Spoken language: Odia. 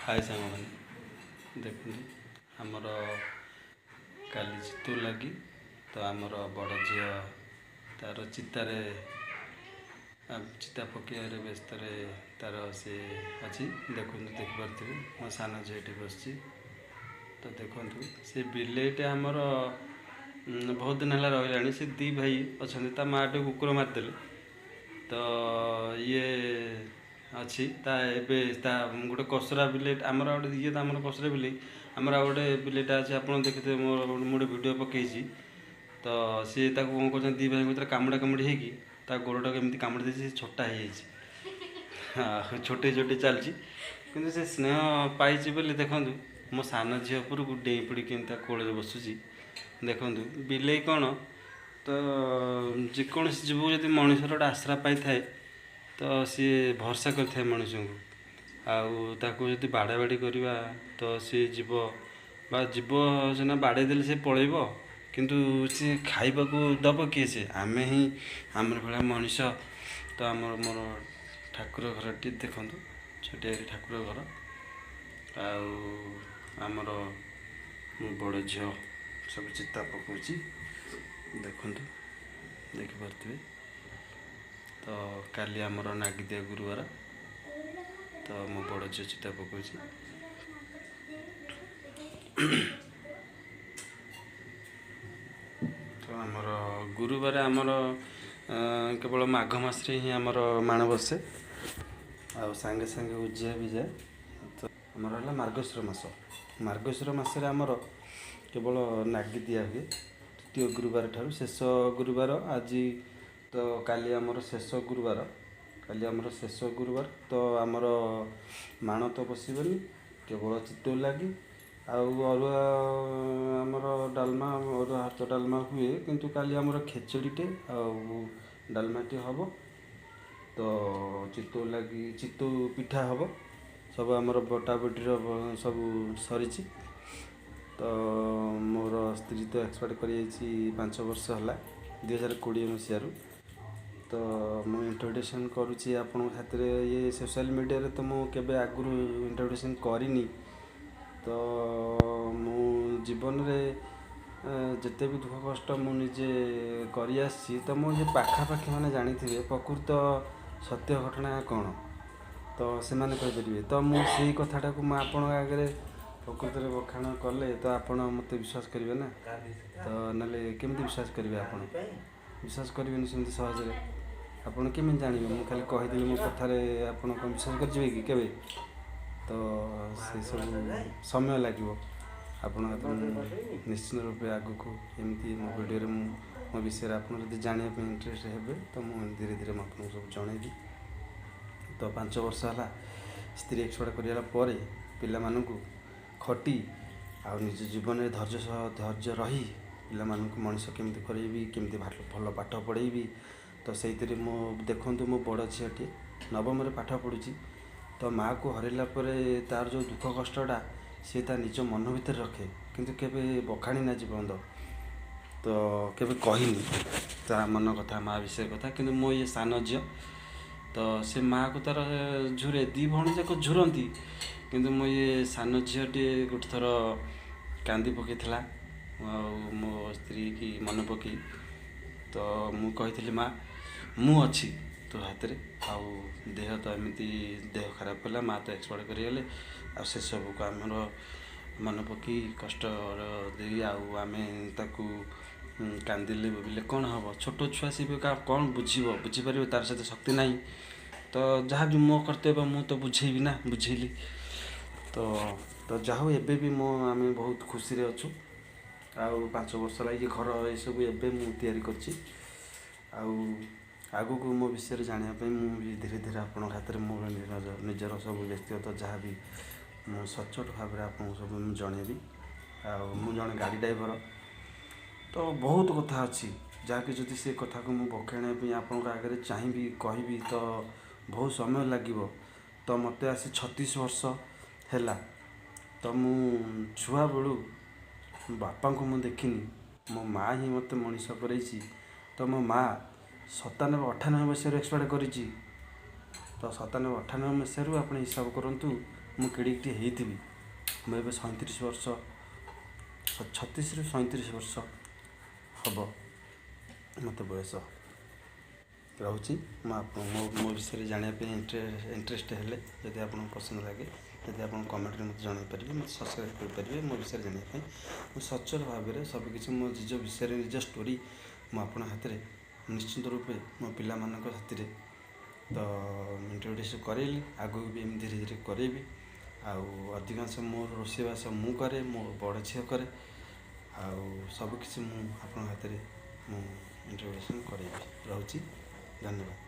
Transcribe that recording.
ହାଏ ସାଙ୍ଗମାନେ, ଦେଖନ୍ତୁ ଆମର କାଲି ଚିତଉ ଲାଗି। ତ ଆମର ବଡ଼ ଝିଅ ତାର ଚିତାରେ ଚିତା ପକେଇବାରେ ବ୍ୟସ୍ତରେ ତାର ସେ ଅଛି। ଦେଖନ୍ତୁ, ଦେଖିପାରୁଥିବେ ମୋ ସାନ ଝିଅ ଏଠି ବସିଛି। ତ ଦେଖନ୍ତୁ, ସେ ବିଲେଇଟା ଆମର ବହୁତ ଦିନ ହେଲା ରହିଲାଣି। ସେ ଦୁଇ ଭାଇ ଅଛନ୍ତି, ତା ମାଆଟି କୁକୁର ମାରିଦେଲେ। ତ ଇଏ ଅଛି ତା ଏବେ ତା ଗୋଟେ କସରା ବିଲେଇ ଆମର, ଗୋଟେ ଇଏ ତ ଆମର କସରା ବିଲେଇ। ଆମର ଆଉ ଗୋଟେ ବିଲେଇଟା ଅଛି, ଆପଣ ଦେଖିଥିବେ, ମୋର ମୁଁ ଗୋଟେ ଭିଡ଼ିଓ ପକେଇଛି। ତ ସିଏ ତାକୁ କ'ଣ କରୁଛନ୍ତି, ଦୁଇ ଭାଇଙ୍କ ଭିତରେ କାମୁଡ଼ା କାମୁଡ଼ି ହେଇକି ତା ଗୋଡ଼ଟାକୁ ଏମିତି କାମୁଡ଼ି ଦେଇଛି, ସେ ଛୋଟା ହେଇଯାଇଛି, ଛୋଟେଇ ଛୋଟେଇ ଚାଲିଛି। କିନ୍ତୁ ସେ ସ୍ନେହ ପାଇଛି ବୋଲି ଦେଖନ୍ତୁ ମୋ ସାନ ଝିଅ ଉପରକୁ ଡେଇଁ ପଡ଼ି କେମିତି ତା କୋଳରେ ବସୁଛି। ଦେଖନ୍ତୁ, ବିଲେଇ କ'ଣ ତ ଯେକୌଣସି ଜୀବକୁ ଯଦି ମଣିଷର ଗୋଟେ ଆଶ୍ରା ପାଇଥାଏ, ତ ସିଏ ଭରସା କରିଥାଏ ମଣିଷଙ୍କୁ। ଆଉ ତାକୁ ଯଦି ବାଡ଼ା ବାଡ଼ି କରିବା, ତ ସିଏ ଯିବ ବା ଯିବ ସିନା, ବାଡ଼େଇ ଦେଲେ ସେ ପଳେଇବ, କିନ୍ତୁ ସିଏ ଖାଇବାକୁ ଦେବ କିଏ? ସେ ଆମେ ହିଁ, ଆମର ଭଳିଆ ମଣିଷ। ତ ଆମର ମୋର ଠାକୁର ଘରଟି ଦେଖନ୍ତୁ, ଛୋଟିଆ ଠାକୁର ଘର। ଆଉ ଆମର ମୋ ବଡ଼ ଝିଅ ସବୁ ଚିତା ପକାଉଛି, ଦେଖନ୍ତୁ, ଦେଖିପାରୁଥିବେ। ତ କାଲି ଆମର ନାଗିଦିଆ ଗୁରୁବାର। ତ ମୋ ବଡ଼ ଝିଅ ଚିତା ପକାଉଛି। ତ ଆମର ଗୁରୁବାର ଆମର କେବଳ ମାଘ ମାସରେ ହିଁ ଆମର ମାଣ ବସେ, ଆଉ ସାଙ୍ଗେ ସାଙ୍ଗେ ଉଜିଆ ବି ଯାଏ। ତ ଆମର ହେଲା ମାର୍ଗଶିର ମାସ। ମାର୍ଗଶିର ମାସରେ ଆମର କେବଳ ନାଗି ଦିଆ ହୁଏ ତୃତୀୟ ଗୁରୁବାର ଠାରୁ ଶେଷ ଗୁରୁବାର ଆଜି। ତ କାଲି ଆମର ଶେଷ ଗୁରୁବାର, କାଲି ଆମର ଶେଷ ଗୁରୁବାର। ତ ଆମର ମାଣ ତ ବସିବନି, କେବଳ ଚିତଉ ଲାଗି ଆଉ ଅରୁଆ ଆମର ଡାଲମା, ଅରୁଆ ଭାତ ଡାଲମା ହୁଏ। କିନ୍ତୁ କାଲି ଆମର ଖେଚୁଡ଼ିଟେ ଆଉ ଡାଲମାଟି ହେବ। ତ ଚିତଉ ଲାଗି ଚିତଉ ପିଠା ହେବ, ସବୁ ଆମର ବଟାବଟିର ସବୁ ସରିଛି। ତ ମୋର ସ୍ତ୍ରୀ ତ ଏକ୍ସପାୟାର୍ଡ଼ କରିଯାଇଛି 5 ବର୍ଷ ହେଲା, 2020 ମସିହାରୁ। ତ ମୁଁ ଇଣ୍ଟ୍ରୋଡକ୍ସନ୍ କରୁଛି ଆପଣଙ୍କ ସାଥିରେ ଇଏ ସୋସିଆଲ୍ ମିଡ଼ିଆରେ। ତ ମୁଁ କେବେ ଆଗରୁ ଇଣ୍ଟ୍ରୋଡକ୍ସନ୍ କରିନି। ତ ମୁଁ ଜୀବନରେ ଯେତେ ବି ଦୁଃଖ କଷ୍ଟ ମୁଁ ନିଜେ କରିଆସିଛି, ତ ମୁଁ ଯେ ପାଖାପାଖି ମାନେ ଜାଣିଥିବେ ପ୍ରକୃତ ସତ୍ୟ ଘଟଣା କ'ଣ, ତ ସେମାନେ କହିପାରିବେ। ତ ମୁଁ ସେଇ କଥାଟାକୁ ମୁଁ ଆପଣଙ୍କ ଆଗରେ ପ୍ରକୃତରେ ବଖାଣ କଲେ ତ ଆପଣ ମୋତେ ବିଶ୍ୱାସ କରିବେ ନା? ତ ନହେଲେ କେମିତି ବିଶ୍ୱାସ କରିବେ ଆପଣ? ବିଶ୍ୱାସ କରିବେନି ସେମିତି ସହଜରେ। ଆପଣ କେମିତି ଜାଣିବେ? ମୁଁ ଖାଲି କହିଦେଲି ମୋ କଥାରେ ଆପଣ କ'ଣ ବିଶ୍ୱାସ କରିଯିବେ କି କେବେ? ତ ସେସବୁ ସମୟ ଲାଗିବ। ଆପଣ ନିଶ୍ଚିତ ରୂପେ ଆଗକୁ ଏମିତି ମୋ ଭିଡ଼ିଓରେ ମୁଁ ମୋ ବିଷୟରେ ଆପଣ ଯଦି ଜାଣିବା ପାଇଁ ଇଣ୍ଟରେଷ୍ଟ ହେବେ, ତ ମୁଁ ଧୀରେ ଧୀରେ ମୁଁ ଆପଣଙ୍କୁ ସବୁ ଜଣେଇବି। ତ 5 ବର୍ଷ ହେଲା ସ୍ତ୍ରୀ ଏକ୍ସପାୟାର୍ଡ଼ କରିଗଲା ପରେ ପିଲାମାନଙ୍କୁ ଖଟି ଆଉ ନିଜ ଜୀବନରେ ଧୈର୍ଯ୍ୟ ସହ ଧୈର୍ଯ୍ୟ ରହି ପିଲାମାନଙ୍କୁ ମଣିଷ କେମିତି କରେଇବି, କେମିତି ଭଲ ପାଠ ପଢ଼େଇବି, ତ ସେଇଥିରେ ମୁଁ ଦେଖନ୍ତୁ ମୋ ବଡ଼ ଝିଅଟିଏ ନବମରେ ପାଠ ପଢ଼ୁଛି। ତ ମାଆକୁ ହରାଇଲା ପରେ ତାର ଯେଉଁ ଦୁଃଖ କଷ୍ଟଟା ସିଏ ତା ନିଜ ମନ ଭିତରେ ରଖେ, କିନ୍ତୁ କେବେ ବଖାଣି ଆଜି ପର୍ଯ୍ୟନ୍ତ, ତ କେବେ କହିନି ତା ମନ କଥା, ମା ବିଷୟ କଥା। କିନ୍ତୁ ମୋ ଇଏ ସାନ ଝିଅ ତ ସେ ମାଆକୁ ତାର ଝୁରେ, ଦୁଇ ଭଉଣୀ ଯାକ ଝୁରନ୍ତି। କିନ୍ତୁ ମୋ ଇଏ ସାନ ଝିଅଟିଏ ଗୋଟେ ଥର କାନ୍ଦି ପକାଇଥିଲା ଆଉ ମୋ ସ୍ତ୍ରୀ କି ମନେ ପକାଇ। ତ ମୁଁ କହିଥିଲି, ମା ମୁଁ ଅଛି ତୋ ହାତରେ। ଆଉ ଦେହ ତ ଏମିତି ଦେହ ଖରାପ ହେଲା, ମା ତ ଏକ୍ସପାୟାର୍ଡ଼ କରିଗଲେ, ଆଉ ସେସବୁକୁ ଆମର ମନେ ପକାଇ କଷ୍ଟ ଦେଇ ଆଉ ଆମେ ତାକୁ କାନ୍ଦିଲେ ବୋବିଲେ କ'ଣ ହେବ? ଛୋଟ ଛୁଆ, ସିଏ ବି କ'ଣ ବୁଝିବ, ବୁଝିପାରିବ? ତାର ସହିତ ଶକ୍ତି ନାହିଁ। ତ ଯାହା ବି ମୋ କର୍ତ୍ତବ୍ୟ ମୁଁ ତ ବୁଝେଇବି ନା, ବୁଝେଇଲି। ତ ତ ଯାହା ହଉ, ଏବେ ବି ମୋ ଆମେ ବହୁତ ଖୁସିରେ ଅଛୁ। ଆଉ 5 ବର୍ଷ ହେଲା ଇଏ ଘର ଏସବୁ ଏବେ ମୁଁ ତିଆରି କରିଛି। ଆଉ ଆଗକୁ ମୋ ବିଷୟରେ ଜାଣିବା ପାଇଁ ମୁଁ ବି ଧୀରେ ଧୀରେ ଆପଣଙ୍କ ହାତରେ ମୋର ନିଜର ସବୁ ବ୍ୟକ୍ତିଗତ ଯାହା ବି ମୁଁ ସଚ୍ଚୋଟ ଭାବରେ ଆପଣଙ୍କୁ ସବୁ ମୁଁ ଜଣେଇବି। ଆଉ ମୁଁ ଜଣେ ଗାଡ଼ି ଡ୍ରାଇଭର। ତ ବହୁତ କଥା ଅଛି, ଯାହାକି ଯଦି ସେ କଥାକୁ ମୁଁ ବଖାଣିବା ପାଇଁ ଆପଣଙ୍କ ଆଗରେ ଚାହିଁବି କହିବି, ତ ବହୁତ ସମୟ ଲାଗିବ। ତ ମୋତେ ଆସି 36 ବର୍ଷ ହେଲା। ତ ମୁଁ ଛୁଆବେଳୁ ବାପାଙ୍କୁ ମୁଁ ଦେଖିନି, ମୋ ମା ହିଁ ମୋତେ ମଣିଷ କରେଇଛି। ତ ମୋ ମା 97 98 ମସିହାରୁ ଏକ୍ସପାୟାର୍ଡ଼ କରିଛି। ତ 97 98 ମସିହାରୁ ଆପଣ ହିସାବ କରନ୍ତୁ, ମୁଁ କେଡ଼ିକିଟିଏ ହେଇଥିବି। ମୁଁ ଏବେ 37 ବର୍ଷ, 36ରୁ 37 ବର୍ଷ ହେବ ମୋତେ ବୟସ। ରହୁଛି। ମୁଁ ଆପଣ ମୋ ବିଷୟରେ ଜାଣିବା ପାଇଁ ଇଣ୍ଟରେଷ୍ଟ ହେଲେ, ଯଦି ଆପଣଙ୍କୁ ପସନ୍ଦ ଲାଗେ, ଯଦି ଆପଣ କମେଣ୍ଟରେ ମୋତେ ଜଣାଇ ପାରିବେ, ମୋତେ ସବସ୍କ୍ରାଇବ୍ କରିପାରିବେ। ମୋ ବିଷୟରେ ଜାଣିବା ପାଇଁ ମୁଁ ସଚ୍ଚୋଟ ଭାବରେ ସବୁକିଛି ମୋ ନିଜ ବିଷୟରେ, ନିଜ ଷ୍ଟୋରି ମୁଁ ଆପଣଙ୍କ ହାତରେ ନିଶ୍ଚିନ୍ତ ରୂପେ ମୋ ପିଲାମାନଙ୍କ ସାଥିରେ ତ ଇଣ୍ଟ୍ରୋଡ୍ୟୁସ୍ କରେଇଲି। ଆଗକୁ ବି ଏମିତି ଧୀରେ ଧୀରେ କରେଇବି। ଆଉ ଅଧିକାଂଶ ମୋର ରୋଷେଇବାସ ମୁଁ କରେ, ମୋ ବଡ଼ ଝିଅ କରେ, ଆଉ ସବୁକିଛି ମୁଁ ଆପଣଙ୍କ ହାତରେ ମୁଁ ଇଣ୍ଟ୍ରୋଡକ୍ସନ୍ କରେଇବି। ରହୁଛି, ଧନ୍ୟବାଦ।